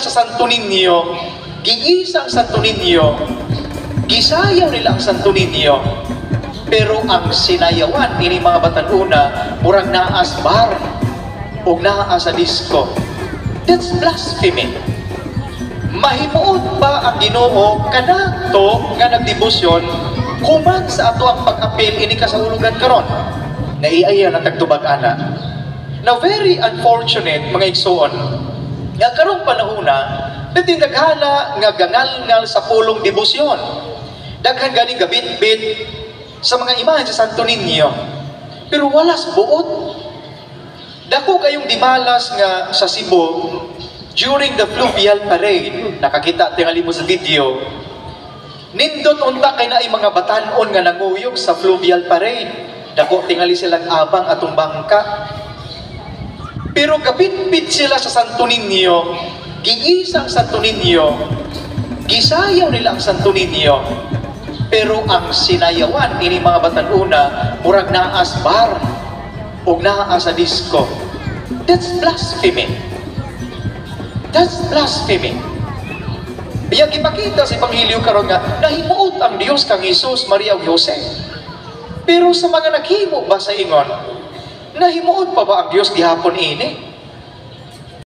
sa Santo Niño, giisa ang Santo Niño, gisayaw nila ang Santo Niño, pero ang sinayawan ini mga batan-una, murag naa sa bar o naa sa disco. That's blasphemy. Mahimuot ba ang Ginoo kanato nga nagdebosyon human sa ato ang pag-apil ini kasahulugan karon? Naiaya na tagtubag ana. Now, very unfortunate, mga igsoon, nga karong panahona, dati daghana nga gangalngal sa pulong debosyon. Daghan gani gabitbit sa mga imahen sa Santo Niño. Pero wala sa buot. Dako kayong dimalas nga sa Cebu during the fluvial parade, nakakita tingali mo sa video, nindot unta kay naay mga batanon nga nanguyog sa fluvial parade. Dako tingali silang abang atong bangka. Pero gabitbit sila sa Santo Niño, giisa ang Santo Niño, gisayaw nila ang Santo Niño. Pero ang sinayawan ini mga batan-una, murag naa sa bar o naa sa disco. That's blasphemy. That's blasphemy. Biya gipakita sa Ebanghelyo karon nga nahimuot ang Dios kang Hesus, Maria ug Jose. Pero sa mga naghimo ba sa ingon, nahimuot pa ba ang Dios gihapon ini?